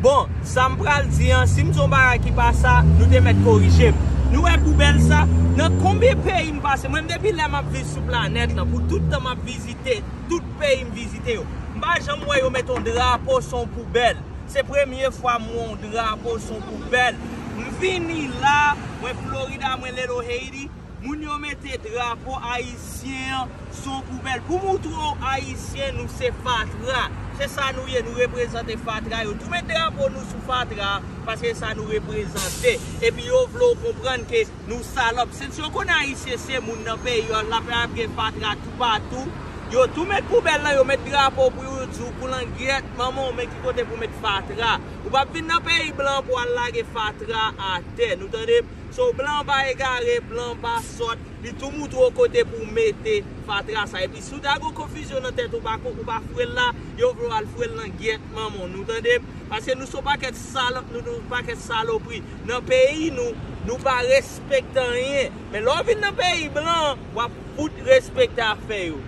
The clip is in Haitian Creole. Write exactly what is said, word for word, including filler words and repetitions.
Bon, sa m pral di an, si m di yon bagay ki pa sa, nou te mèt korije m. Nou wè poubèl sa? Nan konbyen peyi m pase? Mwen, depi lè m ap viv sou planèt lan, pou tout tan m ap vizite, tout peyi m vizite yo, m pa janm wè yo mete yon drapo sou yon poubèl. Se premye fwa m wè yon drapo sou yon poubèl. M vini la, mwen Florida, mwen Little Haiti. Moun yo mete drapo ayisyen an sou yon poubèl pou moutre w ayisyen nou se fatra. Se sa nou ye, nou reprezante fatra. Yo tou met drapo nou sou fatra paske sa nou reprezante. Epi yo vle w konprann ke nou salòp. Since yo konnen ayisyen se moun nan peyi yo, la ap gen fatra toupatou. Yo tou met poubèl lan, yo met drapo pou yo di w koulangyèt manman w, men ki kote pou met fatra. Ou p ap vin nan peyi blan pou al lage fatra atè. Nou tande? So, blan pa egare, blan pa sòt, li tou moutre w kote pou w mete fatra sa. Epi si w ta gen konfizyon nan tèt ou, pa ko-, ou pa foure l la, yo vle w al foure l nan gyèt manman w. Nou tande? Paske nou se yon pakèt salòp, nou, nou se yon pakèt salopri. Nan peyi nou, nou pa respekte anyen. Men lè w vin nan peyi blan, w ap fout respekte afè yo.